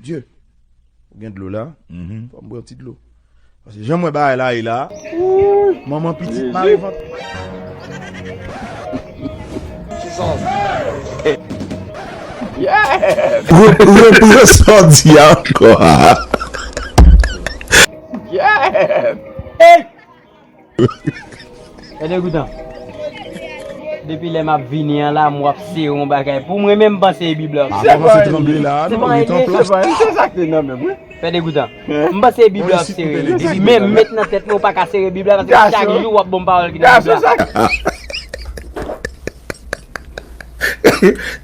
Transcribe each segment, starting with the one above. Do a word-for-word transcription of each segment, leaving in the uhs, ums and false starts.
Dye, ou gen dlo la? Fò m bwè yon ti dlo. Paske jan m wè bagay la ye la, manman pitit mare vant. Repran sa w di a ankò. Fè degoutan. Depi lè m ap vini an la, m w ap sere yon bagay. Pou mwen menm, m panse e Bib la. A pa kòmanse tranble la, non, ret an plas. Se pa, se sa k te nan menm, wi. Fè degoutan. M panse e Bib la w ap sere. Men m met nan tèt mwen, ou pa ka sere Bib la, paske chak jou w ap ban m pawòl ki nan Bib la.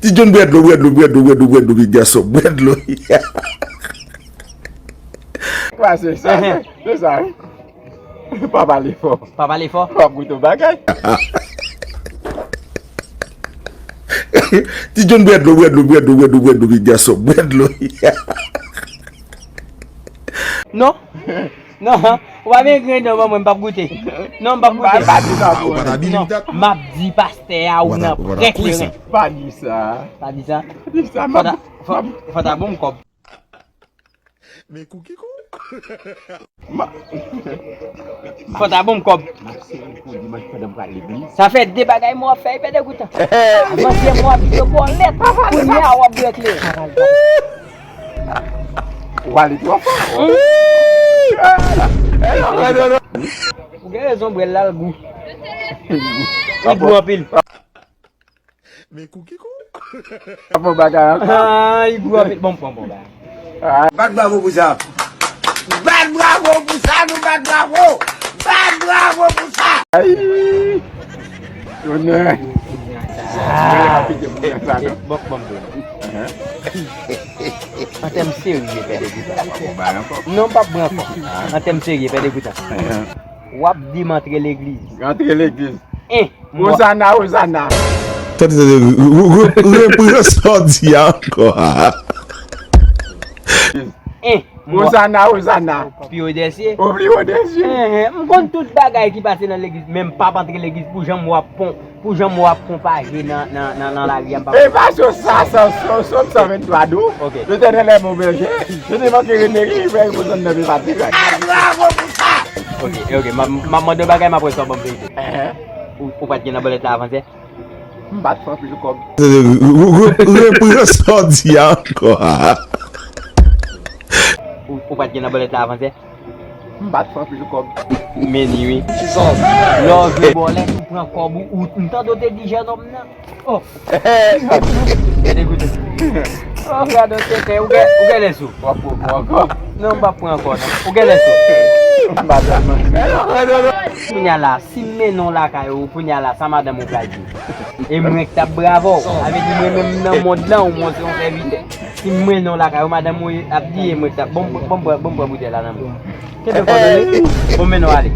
Ti John, bwè dlo, bwè dlo, bwè dlo, bwè dlo, bwè dlo, bwè dlo, bwè dlo. Kwa, se sa, se sa, wi. Pa pale fò. Pa pale fò. W ap goute yon bagay. Ti John, bwè dlo, bwè dlo, bwè dlo, bwè dlo, bwè dlo, bwè dlo. Non. Non. Ou pa vin grenn non, mwen, m p ap goute. Non, m p ap goute. Pa, pa di sa pou mwen. Non, m ap di pastè a ou nan prè kleren. Pa di sa. Pa di sa. Pa di sa. Fò ta, fò, fò ta ban m kòb. Men kou ki kou. Fò ta ban m kòb. Sa fè de bagay mwen w ap fè, pè degoutan. Avan se mwen w ap vide bòlèt. Kounye a w ap bwè kleren. Ou pale twò fò. Ou gen rezon, bwè l la l gou. Li gou anpil. Men kou ki kou. Bon bagay ankò. Ay, gwo apèt. Bon, bon, bon, bon. Bat bravo pou sa. Bat bravo pou sa, nou bat bravo. Bat bravo pou sa. Ay. Onè. Ah. Bon, bon, bon. An tèm serye, pè degoutan. Non, m p ap pran ankò. An tèm serye, pè degoutan. W ap di m antre legliz. Antre legliz. En. Ozana, ozana. Tande, tande, re-, re-, re-, repran sa w di a ankò. En. Ozana, ozana. Pi odasye. O pi odasye. Enhen, m konn tout bagay ki pase nan legliz, men m p ap antre legliz pou jan m w ap pon, pou jan m w ap pwopaje nan, nan, nan, nan lari a, m p ap. E pa sou sa, sa, sa, Sòm san venntwa di w, Letènèl est mon berger, je ne manquerai de rien, il fait reposer dans de verts pâturages. Bravo pou sa! Ok, ok, m ap, m ap mande yon bagay, m ap wè si w ap ban m verite. Enhen. Ou, ou pa t gen nan bòlèt la avan yè? M pa t fè anpil kòb. Re-, re-, re-, repran sa w di a ankò. Ou, ou pa t gen nan bòlèt la avan yè? M pa t fè anpil kòb. Men ni wi. Lè w jwe bòlèt, ou pran kòb ou, ou, m tande w te di jennonm nan. Oh. Gade kote. Oh, gade w tenten, ou gen, ou gen lè sou. W ap pran ankò? Non, m p ap pran ankò, non. Ou gen lè sou. M pa tèlman. Kounye a la, si m mennen w lakay ou, kounye a la, sa madanm ou pral di? E mwen k t ap bravo w. Sa vle di mwen menm nan mond lan, ou mwen se yon sèvitè. Si m mennen w lakay ou, madanm ou ap di e mwen k t ap, bon, bon, bon, bon, pran boutèy la nan men w. Kenbe kòdone. Bon, mennen w ale.